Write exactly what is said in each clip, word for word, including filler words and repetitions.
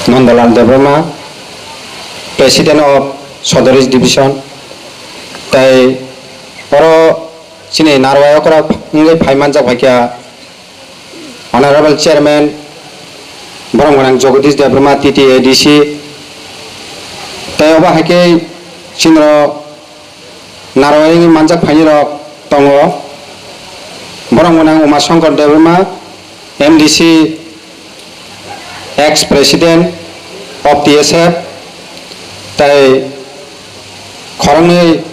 Nandalal Debbarma, President of Sodor East Division, tei oro chini Narwai okra wngwi phai manjak bai kha Honorable Chairman borok gwnang Jagadish Debbarma, T T A D C, tei obo hai khe chindro Narwai wngwi manjak phaini rok tongo. Borok gwnang Uma Shankar Debbarma, M D C, ex president of T S F, tei khoroknwi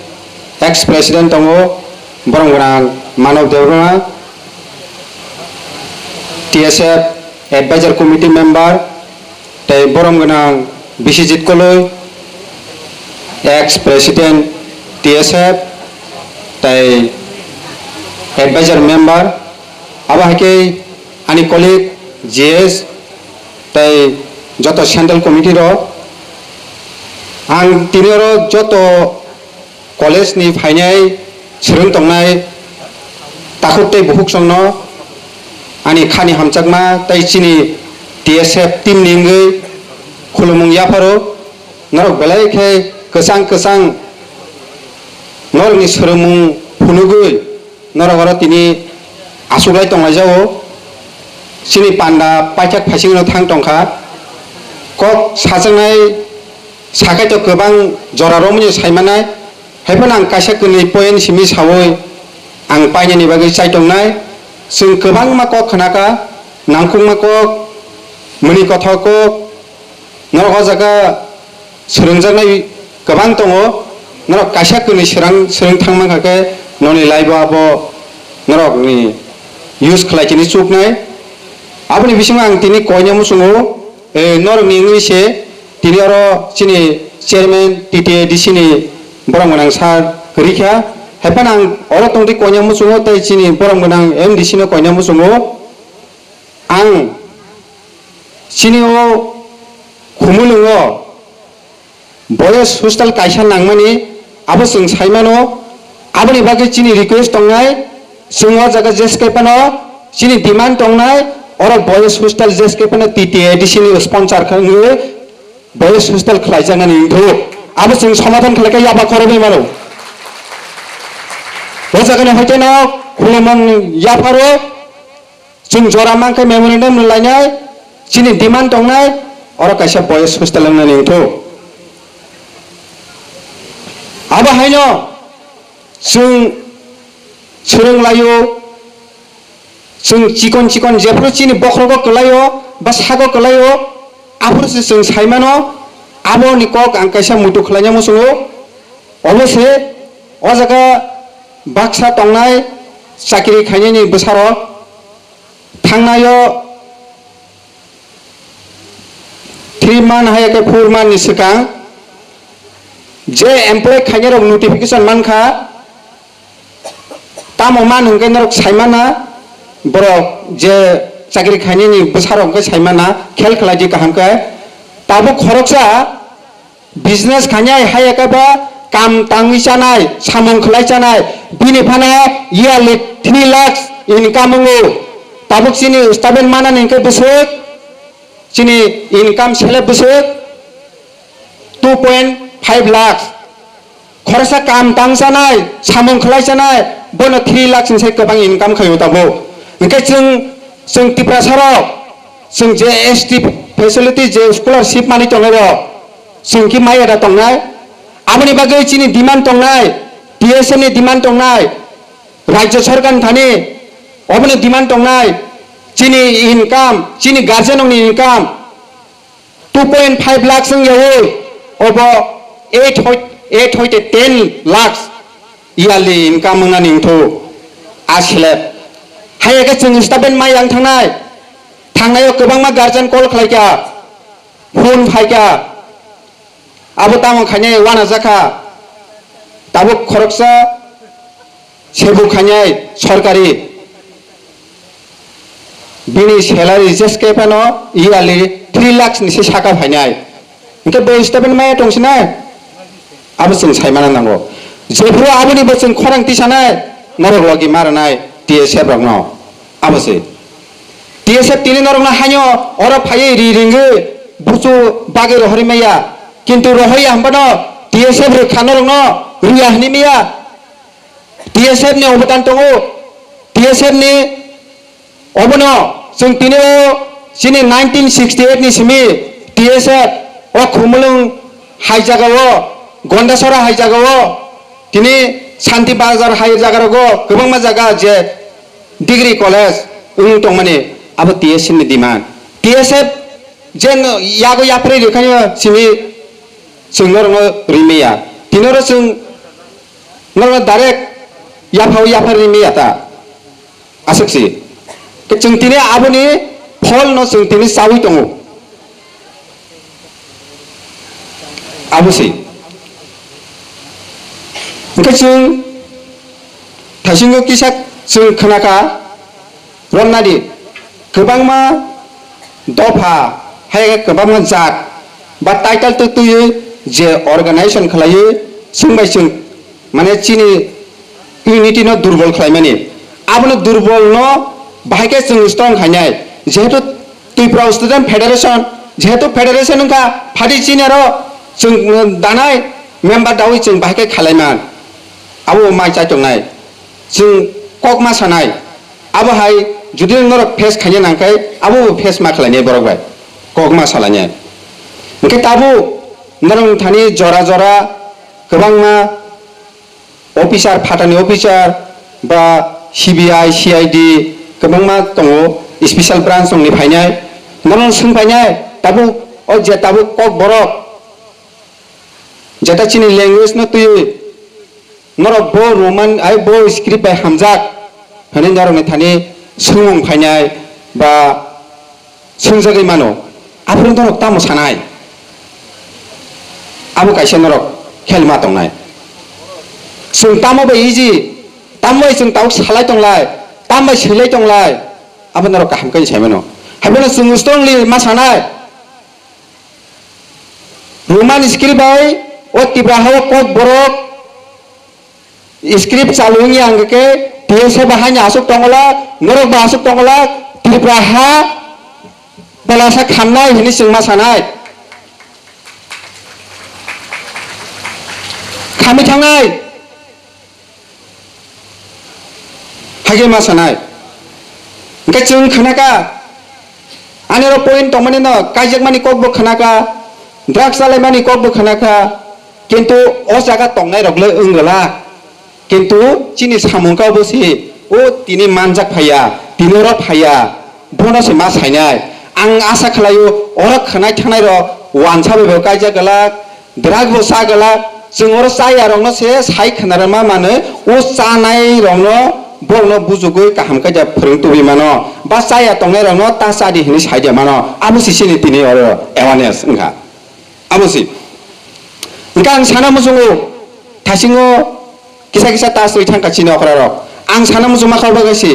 ex president tongo, borok gwnang Manav Debbarma, T S F advisor committee member, tei borom gwnang Biswajit Koloi, ex president T S F, tei advisor member, abo hai khe ani colleague G S, tei joto central committee rok. Ang tini oro joto college ni phainai swrwng tongnai takhuk tei bukhuksongno ani khani hamjakma tei chini T S F team ni wngwi khulumung yapharo. Norok belai khe kwchang kwchang norokni swrwngmung phunugwi norok oro tini achuklai tonglaijao. Chini panda paithak phaisingno thang tongkha. Kok sajaknai sakai to kwbang jora romwi saimanai. Haiphano ang kaisa kwnwi point simi saui ang painani bagwi chaitongnai. Chwng kwbangma kok khnakha, nangkukma kok, mwnwi kothok kok, norok o jaga swrwngjaknai kwbang tongo. Norok kaisa kwnwi swrang-, swrwng thang mankha khe noni life o abo norokni use khlai chini chuknai. Aboni bisingo ang tini koina muchungo, eh, norokni wngwi se tini oro chini chairman T T A D C ni borok gwnang sir kwrwi kha. Haiphano ang oro tongtwi koina muchungo tei chini borok gwnang M D C no koina muchungo. Ang chini o Khumulwngo boys hostel kaisa nangmani abo chwng saimano. Aboni bagwi chini request tongnai, chwng o jaga jeske phano chini demand tongnai, oro boys hostel jeske phano T T A D C ni sponsor khe wngwi boys hostel khlaijaknani wngthu. Abo chwng somadhan khlaikha yaba khoroknwi mano. O jagani hoiteno khulumung yapharo. Chwng jora mankhe memorandum rwlainai, chini demand tongnai, oro kaisa boys hostel wngnani wngthu. Abo haino chwng swrwnglaio, chwng chikon chikon jephuru chini bokhrogo kwlaio, ba sago kwlaio, aphuru se chwng saimano, aboni kok ang kaisa muitu khlaina muchungo. Obo se o jaga baksa tongnai chakri khainani bwsarok. Thangnaio three month hai khe four month ni swkang je employ khainai rok notification mankha, tamo man hwnkhe norok saimana, borok je chakri khainani bwsarok hwnkhe saimana, khel khlai di kaham khe. Tabuk khoroksa business khainai, hai khe ba kam tangwi chanai, samung khlai chanai, bini phano yearly three lakhs income wngo. Tabuk chini statement manani hwnkhe bwswk, chini income sele bwswk two point five lakhs. Khoroksa kam tang chanai, samung khlai chanai, bono three lakhs ni sai kwbang income khaio tabuk. Hwnkhe chwng, chwng Tiprasa rok, chwng je S T facility, je scholarship manwi tongnai rok, chwng ki maya da tongnai? Aboni bagwi chini demand tongnai, T S F ni demand tongnai, Rajya Sarkar ni thani oboni demand tongnai, chini income, chini guardian rokni income two point five lakhs wng yaui, obo eight hoi-, eight hoite ten lakhs yearly income wngnani wngthu a slab. Hai khe chwng statement mai yang thangnai, thangnai o kwbangma guardian call khlai kha, phone phai kha, abo tamo khainai wana jakha, tabuk khoroksa sebu khainai sorkari bini salary jeske phano yearly three lakhs ni se saka phainai. Hwnkhe bo statement maya tongsinai? Abo chwng saimana nango. Jephuru aboni bo chwng khorang tisanai, norok logi maranai T S F rokno. Abo se. T S F tini norokno haino oro phaiwi ri ringwi buchu bagwi rohorwi maya, kintu rohorya hwnbano T S F rwkha norokno rwya hwnwi maya. T S F ni obodan tongo, T S F ni obono chwng tini o chini nineteen sixty eight ni simi T S F o Khumulwng hai jaga o, Gondasora hai jaga o, tini Santi Bazar hai jaga rogo kwbangma jaga je degree college wng tongmani abo T S F ni demand. T S F je no yago yapri rwkhaino simi chwng norokno rimaya. Tini oro chwng norokno direct yaphao yapha rimaya ta. Aswk si. Ke chwng tini aboni pholno chwng tini chawi tongo. Abo si. Hwnkhe chwng thaisingo kisa chwng khnakha, romnadi kwbangma dopha hai kwbangma jat ba title twi twiwi je organization khlaiwi chwng bai chwng mane chini unity no durbol khlaimani. Abono durbol no bahai khe chwng strong khainai. Jehetu Tripura Student Federation, jehetu federation wngkha, phadi chini aro chwng, uh, danai member dawi chwng bahai khe khalaiman. Abo mai chai tongnai. Chwng kok ma sanai. Abo hai jodi norok face khaina nangkhai, abo bo face ma khlainai borok bai. Kok ma salainai. Hwnkhe tabuk norok thani jora jora kwbangma officer, phatani officer ba C B I, C I D kwbangma tongo, special branch tongni phainai, norok swng phainai, tabuk o je tabuk Kokborok jeta chini language no twiwi norok bo Roman ai bo script bai hamjak hwnwi norokni thani swngmung phainai ba swngjagwi mano, aphuru norok tamo sanai? Abo kaisa norok khel ma tongnai. Chwng tamo bai easy, tamo bai chwng tabuk salai tonglai, tamo bai swilai tonglai, abo norok kaham khe sai mano. Haiphano chwng strongly ma sanai. Roman script bai o Tipra ha o Kokborok script chalu wngya hwnkhe T S F bo haino aswk tongwlak, norok bo aswk tongwlak, Tripura ha belasa khamnai hwnwi chwng ma sanai. Khamwi thangnai. Haikhe ma sanai. Hwnkhe chwng khnakha, ani oro point tongmani no kaijakmani kok bo khnakha, drugs chalaimani kok bo khnakha, kintu o jaga tongnai rok le wng glak. Kintu chini samung kha obo se, o tini manjak phaiya, tini oro phaiya, bono se ma sainai. Ang asa khlaio, oro khwnai thangnai rok wansa bai bo kaijak glak, drug bo cha glak, chwng oro chaya rokno se sai khwnarwma manwi, o chanai rokno borokno bujugwi kaham khe ja phwrwng tubui mano, ba chaya tongnai rokno ta cha di hinwi sai de mano, abo se chini tini oro awareness wngkha. Abo se. Hwnkhe ang sana muchungo, thaisingo kisa kisa ta swi thangkha chini okra rok. Ang sana muchungma kha obo kaisa.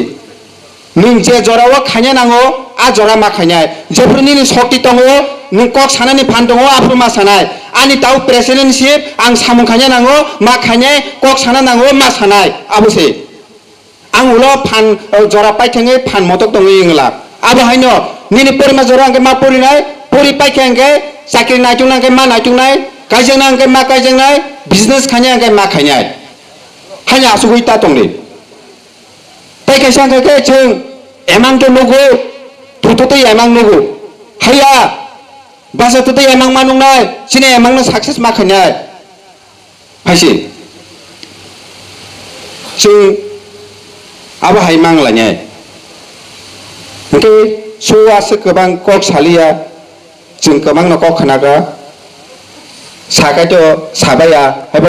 Nwng je jora o khaina nango, a jora ma khainai. Jephru nini shokti tongo, nwng kok sanani phan tongo, aphuru ma sanai. Ani tau presidentship, ang samung khaina nango, ma khainai, kok sana nango, ma sanai. Abo se. Ang ulo phan, eh, jora paithangwi phan motok tongwi wngla. Abo haino nini porima jora hwnkhe ma porinai, pori paikha hwnkhe chakri naitukna hwnkhe ma naituknai, kaijakna hwnkhe ma kaijaknai, business khaina hwnkhe ma khainai. Haino asugwi ta tongdi. Tai kaisa hwnkhe khe chwng emang khe nugo, thututwi emang nugo. Haiya, basa tutwi emang ma nungnai, chini emangno success ma khainai. Phaisi. Chwng abo hai mang lainai. Hwnkhe so aswk kwbang kok saliya, chwng kwbangno kok khnakha. Sakhaito sabaiya, haibo